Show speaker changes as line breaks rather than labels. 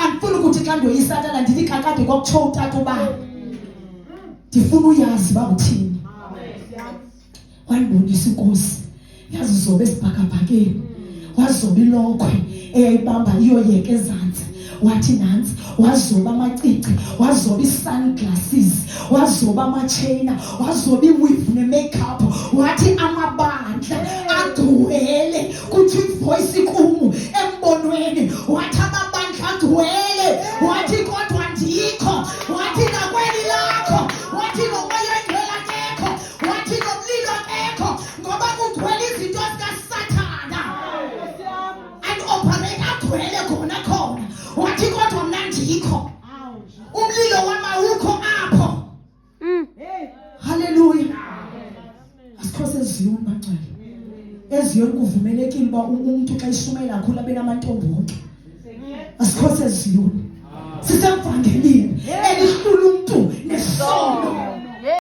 Andifuni ukuthi xa ndoyisatana ndithi kakade kwakutsho utata ubani. Ndifuna uyazi uba uthini. Wayibonisa inkosi yazizoba esibhakabhakeni, wazoba ilokhwe eyayibamba iyoyeka ezantsi, wathi nantsi, wazoba amacici, wazoba ii-sunglasses, wazoba amatsheyina, wazoba iweave ne-makeup, wathi amabandla agcwele. Kuthi ivoice kum embonweni, wathi amabandla agcwele, wathi kodwa ndikho, wathi nakweli lakho, wathi nomoya oyingcwele akekho, wathi nomlilo akekho, ngoba kugcwele izinto zikasathana and operate agcwele khona khona. Wathi kodwa mna ndikho, umlilo wam awukho apho. Haleluya. Asikho seziyoni, bangcwele. Eziyoni kuvumelekile uba umntu xa ishumayela kakhulu abe namantombi wonke. Asikho seziyoni, sisemvangelini elihlula umntu nesono.